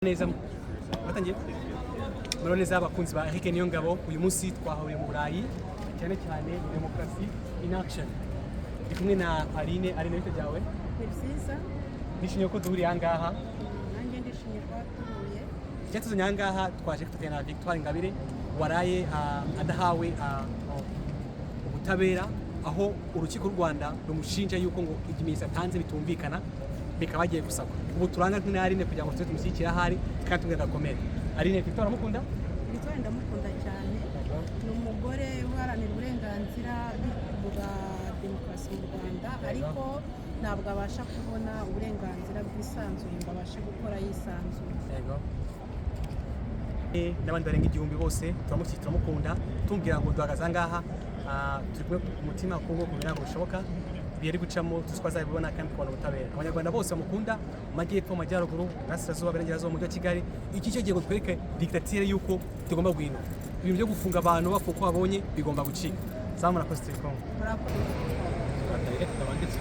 Neza, batangiye. Muraho neza, abakunzi ba Eric Niyongabo. Uyu munsi twahuriye mu Burayi, cyane cyane Democracy in Action. Ndi kumwe na Aline. Aline, bite byawe? Ni byiza. Nishimiye ko duhuriye aha ngaha. Nanjye ndishimye kuba duhuye. Icyatuzanye aha ngaha, twaje kwifatanya na Victoire Ingabire waraye adahawe ubutabera, aho urukiko rw'u Rwanda rumushinja yuko ngo ibimenyetso atanze bitumvikana, bikaba bagiye gusakwa. Ubu turanga na Aline kugira ngo tube tumushyigikire ahari kandi tumwe gakomere. Aline, Victoire uramukunda? Victoire ndamukunda cyane. Ni umugore uharanira uburenganzira bwa demokarasi mu Rwanda, ariko ntabwo abasha kubona uburenganzira bwisanzuye ngo abashe gukora yisanzuye. Yego. N'abandi barenga 1000 bose turamushyigikira, turamukunda, tumubwira ngo duhagaze aha ngaha, turi kumwe ku mutima, kuko ngo ntabwo bishoboka biyari gucamo, tuzi ko azabibona kandi tukabona ubutabera. Abanyarwanda bose bamukunda, mu majyepfo, mu majyaruguru, burasirazuba, burengerazuba, umujyi wa Kigali, iki cyo gihe ngo twereke dictature yuko tugomba guhinduka. Ibintu byo gufunga abantu bapfa uko babonye bigomba gucika. Zamura murakoze, turi kumwe. Murakoze.